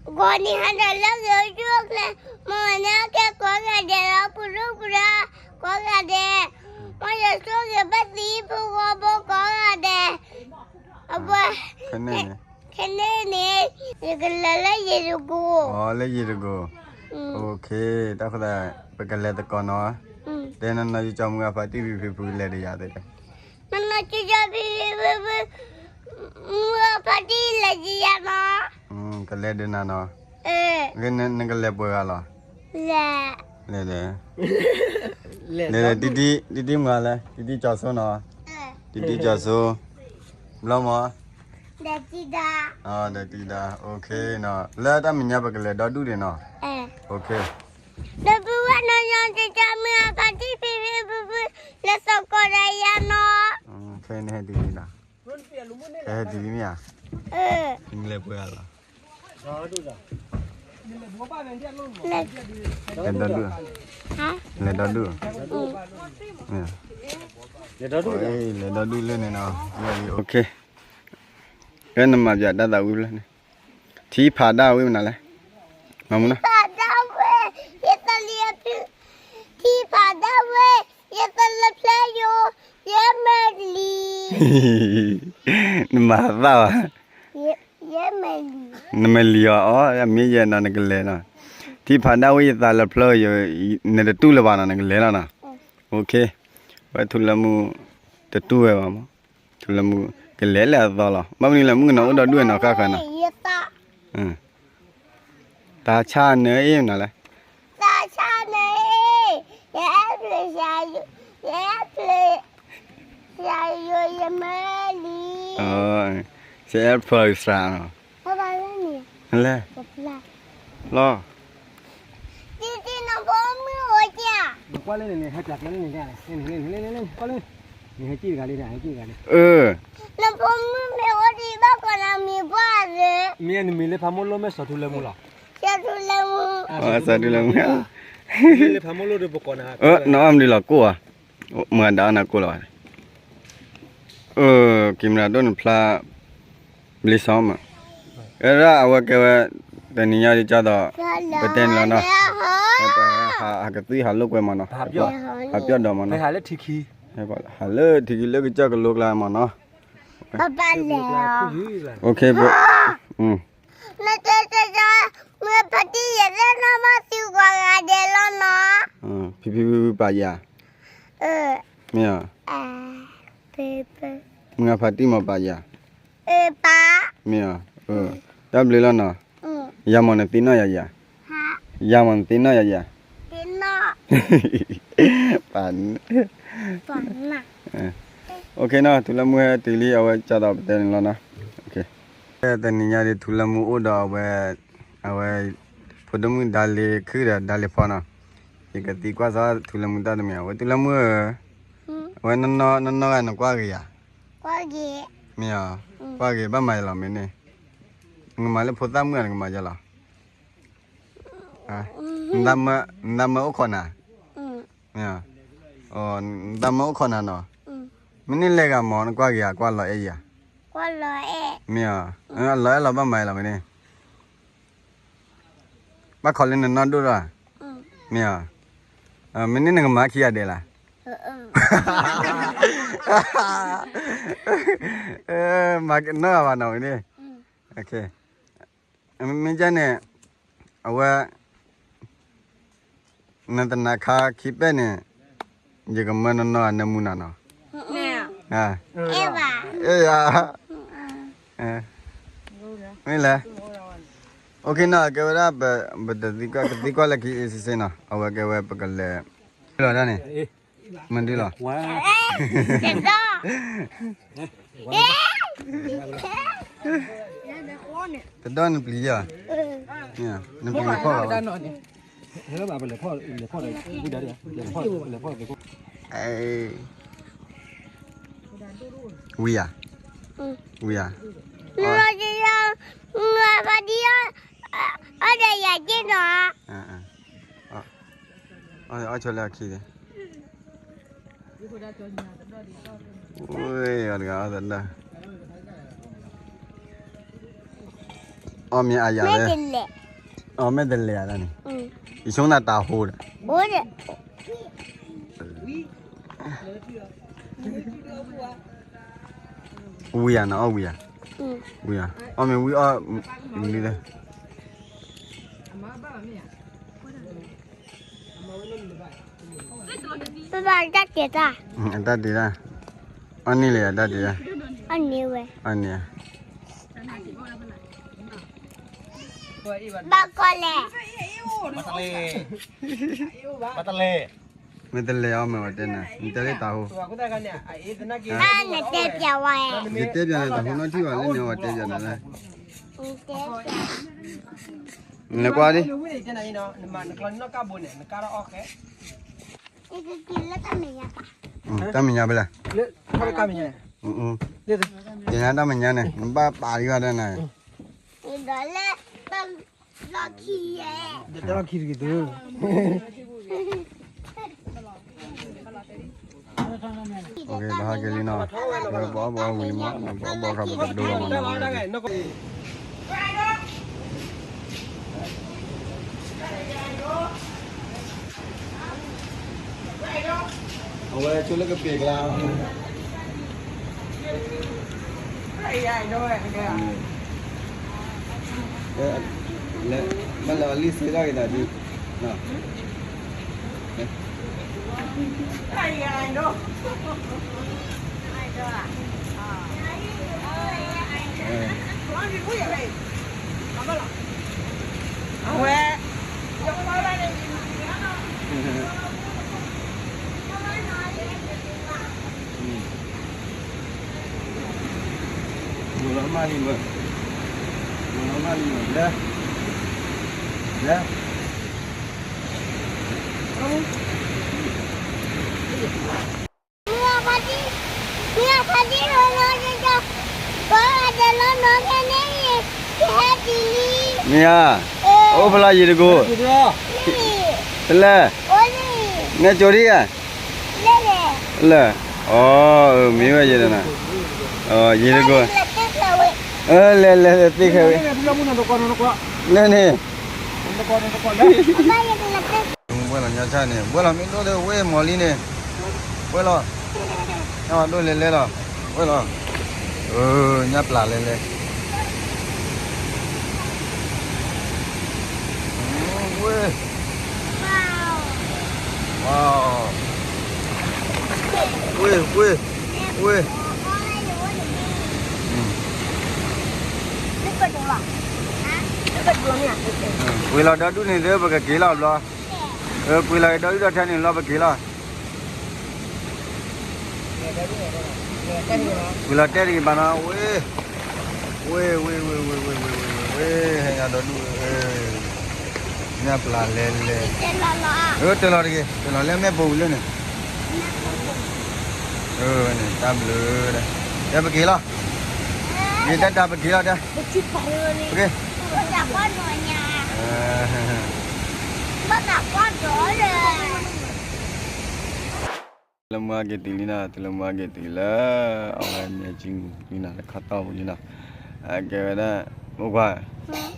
ဂီၤနံၤဟါဒီးလၢဂ့ၤအိၣ်ဆူၣ်အိၣ်ချ့, မ်နကဲကိးဂၤဒဲးလီၤ ပူၤဒိၣ်ပူၤဒါ ကိးဂၤဒဲး, မ်ယဆိၣ်ဂ့ၤဘၣ်သံဖိဃီဖိကိးဂၤဒဲး, အဝဲ, ခဲန့ၣ်န့ၣ်, ယကလဲၤလၢယံၤတကိး, လၢယံၤတကိး, တၢ်ဃိသး, ပကလဲၤသကိးနီၤ, တဲနီၤနီၤ ယကၠီမုၢ်ဂၢ်ဖါတံၢ်ဖံဖံဖုလဲၤဒီးယၤသ့ၣ် နီၤနီၤ ကၠီကၠီဖံဖံဖုဖု, မုၢ်ဂၢ်ဖါတံၢ်လဲၤဒီးယၤနီၤ, ကလဲၤဒီးနၤနီၤ, နကလဲၤပှဲၤဂၤလီၤ, လဲၤဒီး, လဲၤဒီး, တံတံမုၢ်ဂၢ်လဲၣ် တံတံကၠီၤစိနီၤ, တံတံကၠီၤစိ, ဘျီမး, ဒီးတံဒါ, လၢတၢ်မဲာ်ညါပကလဲၤဒီဒူၣ်ဒံးနီၤ, နပုၢ်ဝဲၢ်နီၤ ယကၠီမုၢ်ဂၢ်ဖါတံၢ်ဖံဖံဖုဖု, လဲၤသကိးဒီးယၤနီၤ, ဖဲန့ၣ်ဟဲတုၤလံနီၤ, ဖဲဟဲတုၤလံမ့ၢ်ဧါ, လဲၤပှဲၤဂၤလီၤ, လဲၤဒီဒူၣ်, လဲၤဒီဒူၣ်, လဲၤဒီဒူၣ်လၢန့ၣ်နီၤ, ဖဲနမၤပၠးတၢ်သးဝံၣ်ဖျၢၣ်န့ၣ်, ထံဖးဒၣ်ဝဲမနုၤလဲၣ်, မၤမနုၤ, ထံဖးဒၣ်ဝဲ, ယသးလံအဖျၢၣ်, ထံဖးဒၣ်ဝဲ, ယသးလၢဖျၢၣ်ယိာ်, ယဲမဲာ်လံ, နမၤသၣ်ဘၣ်, နမဲာ်လံအီၤအီၤ မ့ၢ်ယဲနီၤ နကလဲၤနီၤ, ထံဖးဒၣ်ဝဲယသးလၢဖျၢၣ်ယိာ်, နတတူၢ်လၢၤဘၣ်နီၤ နကလဲၤလီၤနီၤ, ဝဲထူလၢမူ, တတူၢ်ဝဲဘၣ်မး, ထူလၢမူ, ကလဲၤလၢအသီလီၤ ဘၣ်မနုၤလဲၣ် မုၣ်ကနီၤအိၣ်ဒီဒူၣ်နီၤ ဃၣ်ဃၣ်နီၤ, တၢ်ဆၣ်နၢအ့ၣ်နၤလဲၣ်, တၢ်ဆၣ်နၢအ့ၣ်, ယအဲၣ်ဖျၢၣ်, ယအဲၣ်ဖျၢၣ်, ယမဲာ်လံ, ယအဲၣ်ဖျၢၣ်စှၤနီၤ, လဲၣ်, လီၤ, တံတံနဖိမုၣ်အိၣ်က့ၤ, နကွၢ်လၢန့ၣ် နဟဲပျးကျဲလၢန့ၣ်, နဟဲကံၣ်တဂၤလံ, နဟဲကံၣ်တဂၤလံ, နဖိမုၣ်မ့ၢ်အိၣ်ဒံးဘၣ်ကိးနၤမံၤပှၢ်သ့, မ့ၢ်နမံၤလၢဖးမိၢ်လိၣ်မ့ၢ်စီၤထူလၢမူလီၤ, စီၤထူလၢမူ, စီၤထူလၢမူ, နအီၣ်မနုၤလီၤကိၢ်ဧါ, မၤဒၣ်နၤကိၢ်လီၤ, ကံမရၤဒိၣ်နဖျါ ဘျ့စီမး, အဲဒၣ်အဝဲကဲဝဲ, တနံၤညါဒ်ကၢ်သိး, ပတဲန့ၣ်လီၤနီၤ, ဟးကသွံၣ်ဟးလိာ်ကွဲမးနီၤ, ဟးပျီၢ်ဒီးမးနီၤ, ဟးလၢထံခံ, ဟးလၢထံခံလၢကစၢၢ်ကလိကျါမးနီၤ, ပပၢ်လဲၤ, နတဲတဲ, မ့ၢ်ဖါတံၢ်ယဲၢ်သ့ၣ်နီၢ်ဘၣ်သံကွၢ်ဂၤဒဲးလီၤနီၤ, ဖံဖံဖုဖုပာ်ယၤ, မ့ၢ်ဧါ, မုၢ်ဂၢ်ဖါတံၢ်မ့ၢ်ပာ်ယၤ, ပာ်, မ့ၢ်ဧါ, တၢ်ဘျုးလီၤနီၤ, ယၤမ့ၢ်နသ့ၣ်နီၣ်ယၤယၤ, ယၤမ့ၢ်နသ့ၣ်နီၣ်ယၤယၤ, ပာ်, အိၣ်ခ့နီၤ ထူလၢမူဟဲတုၤလံ အဝဲကၢ်သိးပတဲန့ၣ်လီၤနီၤ, တနံၤညါဒ်ထူလၢမူအိၣ်ဒီးအဝဲ, အဝဲ, ဖိဒိၣ်မုၣ်ဒါလ့ၤခုၣ်ဒီးဒါလ့ၤဖီနီၤ, ယကသံကွၢ်စီထူလၢမူတၢ်တမံၤ အဝဲထူလၢမူဧၢ, အဝဲနီၢ်နီၢ်ဂၤနကွၢ်ဂ့ၤယၤ, မ့ၢ်ဧါ, ကွၢ်ဂ့ၤဘၣ်မၤယလီၤမ့ၢ်န့ၣ်, နကမၤလၢဖိသၣ်မုၣ်ဧါနကမၤယလီၤ နတၢ်မၢအိၣ်ခိးနၤ, နတၢ်မၢအိၣ်ခိးနၤနီၤ, မ့ၢ်န့ၢ်လဲၤဂၤမ့ၢ် နကွၢ်ဂ့ၤဧါ ကွၢ်လီၤအဲၣ်ယၤ, မ့ၢ်ဧါ, လီၤအဲၣ်လီၤဘၣ်မၤလီၤမ့ၢ်န့ၣ်, ဘၣ်ခိးလၢနနီၢ်ဒိၣ်ထီၣ်, မ့ၢ်ဧါ, မ့ၢ်န့ၢ်နကမၤခံဂၤဒဲးလၢ် မၤနီၢ်ဂၤဘၣ်နီၤဝဲန့ၣ်, မ့ၢ်ကဲန့ၣ်, အဝဲ, နသနာ်ခါခံပဲာ်န့ၣ်, ယကမၢနီၢ်နီၢ်ဂၤနၢမူနၤနီၤ, မ့ၢ်လဲၣ်, အိၣ်ခ့နီၤ ကဲဝဲဒၣ်, ပတသံကွၢ် ကသံကွၢ်လၢခံအံၤစ့ၢ်နီၤ အဝဲကဲဝဲပကလဲၤ, လီၤဒၣ်န့ၣ်, မဒုလီၤ, တဒီနပျံၤယၤ, နပျံၤဖီၣ်ဘၣ်, ဝံၤဧါ, ဝံၤဧါ, အီၣ်ဒီးယၤက့ၢ်နီၤ, အီၣ်ဆိလၢအခံန့ၣ်, အီၣ်တဂၤအီၣ်သဒၢ, အီၣ်မ့ၢ်အါယၤလဲၣ်, အီၣ်မ့ၢ်တလဲၤဧါန့ၣ်, ယဆိကမိၣ်တၢ်ဟိဒီး, ဝံၤဧါန့ၣ် အီၣ်ဝံၤဧါ, ဝံၤဧါ, အီၣ်မ့ၢ်ဝံၤအီၣ်, ပဘၣ်တၢ်တ့ၢ်တၢ်, အတၢ်တ့ၢ်တၢ်, အီၣ်န့ၢ်လၢၤအတၢ်တ့ၢ်တၢ်, အီၣ်န့ၢ်ဝဲ, အီၣ်န့ၢ်ဧါ, ဘၣ်ကီလဲၣ်, မ့ၢ်တလဲၤအီၣ်မ့ၢ်ဝဲတဲနၤ နတဲလၢတၢ်ဟိ, နတဲပျးဝဲ, ယတဲပျးနၤတၢ်ဟိနီတထံၣ်ဘၣ်လၢန့ၣ် အဝဲတဲပျးနၤလၢ, နကွၢ်ဒ်, တၢ်မဲာ်ညါဖဲလဲၣ်, ယညါတၢ်မဲာ်ညါန့ၣ် နဘၣ်ပာ်ဒံးဘၣ်ဒၣ်နၤ, လီၢ်ခံတဂ့ၤသု, ဘၣ်ဟးက့ၤလံနီၤ, ဘီဘီဝံၤလံမး, ဘီဘီခါပကဒိလီၤမးနီၤ, အဝဲဆိလၢကပ့ၤကျါ မ့ၢ်လၢအလံၣ်စ့တၢ်ဂ့ၤတၢ်ဒုး, အဝဲ မုၢ်လီၤမၢ်လံမး, မုၢ်လီၤမၢ်လံမး, လဲၤ, လဲၤ, မ့ၢ်ဧါ, အိၣ်ဖဲလီၤယံၤတကိး, တလဲၣ်, နဲကၠိဒံဧါ, လဲၣ်, အီ မ့ၢ်ဝဲယဲဒၣ်နၤ, ယံၤတကိး, လဲၤလဲၤလဲၤသ့ခဲဝဲ, လဲၣ်န့ၣ် ဘှဲလီၤညါဆၣ်န့ၣ် ဘှဲလီၤမ့ၢ်ဒိၣ်လၢဝဲမီၤလံန့ၣ်, ဘှဲလီၤ, ဒိၣ်လဲၤလဲၤလီၤ, ဘှဲလီၤ, ညၣ်ပျၢ်လဲၤလဲၤ, ဝဲ, ဝဲ, ဝဲ, ဝဲ ကွံာ်လီၤဒီဒူၣ်န့ၣ်သ့ ပကက့ၤလီၤဘျီ, ကွံာ်လီၤဒီဒူၣ်ဒီထၢန့ၣ်လီၤ ပက့ၤလီၤ, ကွံာ်လီၤတဲတဂ့ၤဘၣ်နီၤ, ဝဲ, ဝဲ, ဝဲ, ဟဲညါဒီဒူၣ်, ညၣ်ပျၢ်လဲၤလဲၤ, တဲလီၤတဂ့ၤ, တဲလီၤလၢမဲာ်ပိာ်ဝံၤလၢန့ၣ်, န့ၣ်တၢ်ဘျုး, တဲပက့ၤလီၤ, ယတၢ်တၢ်ပက့ၤလီၤတဲ, ပက့ၤ လၢမူဟဲက့ၤတုၤလံနီၤ, တုၤလၢမူဟဲက့ၤတုၤလၢ အဝဲမ့ၢ်ကံၢ်နၤလၢခီတီၢ်ပူၤလံနီၤ, အကဲဝဲဒၣ်, အိၣ်ကွၢ်,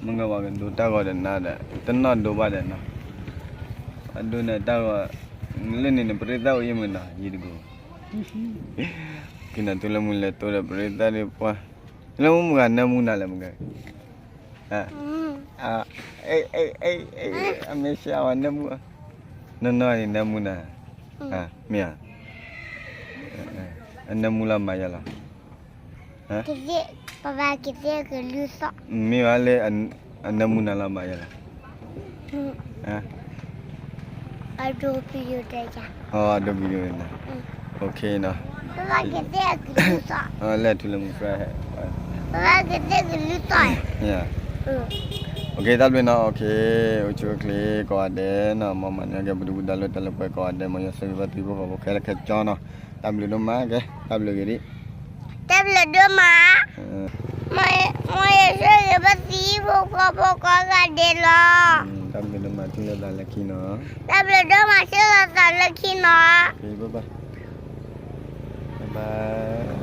မုၢ်ဂီၢ်ပှၤကဒိတၢ်ဂီၤဒီးနၤဒီး တနီၢ်ဒိဘၣ်ဒီးနီၤ, အဒိန့ၣ်တၢ်ဂီၤ, လၢန့ၣ်န့ၣ် ပရ့သၣ်အိၣ်ယံၤမုၢ်နီၤ ယံၤတကိး, ကံၢ်နၤတုၤလၢမူလဲၤတိဒီးပရ့သၣ်ဒ်ပှၤ, တုၤလၢမူမုၢ်ဂၤနၢမူနၤလဲၣ်မုၢ်ဂၤ အမ့ၢ်ဆှၢအီၤနၢမူ, နီၢ်နီၢ်န့ၣ်နၢမူနၤ, မ့ၢ်ဧါ, အနၢမူလီၤမၤယၤလီၤ, ပဘၣ်ကသ့ကလုၢ်သီၣ်, မ့ၢ်ဘၣ်လၢ အနၢမူနၤလီၤမၤယၤလီၤ, အဒိ, အဒိ, နၤ, လဲၤထူလၢမူဖဲ, ပဘၣ်ကသ့ကလုၢ်သီၣ်, တၢ်ဘျုးနီၤ, အိၣ်ဆူၣ်အိၣ်ချ့ကိးဂၤဒဲးနီၤ, မ်မၤန့ၢ်က့ၤပဒုၣ်ပဒါလၢတၢ်လၢပှဲၤကိးဂၤဒဲး, မ်ယွၤဆိၣ်ဂ့ၤဘၣ်သုဖိဃီဖိခဲလၢာ်ခဲဆ့နီၤ, တၢ်ဘျုးဒိၣ်မးကဲ, တၢ်ဘျုးဂ့ၤဒံး, တၢ်ဘျုးဒိၣ်မး, မ်ယွၤဆိၣ်ဂ့ၤဘၣ်သုဖိဃီဖိကိးဂၤဒဲးလီၤ, တၢ်ဘျုးဒိၣ်မး ထံၣ်လိာ်သးလၢခံနီၤ, တၢ်ဘျုးဒိၣ်မး ထံၣ်လိာ်သးလၢခံနီၤ, ဘၣ်ဘၣ်, ဘၣ်ဘၣ်.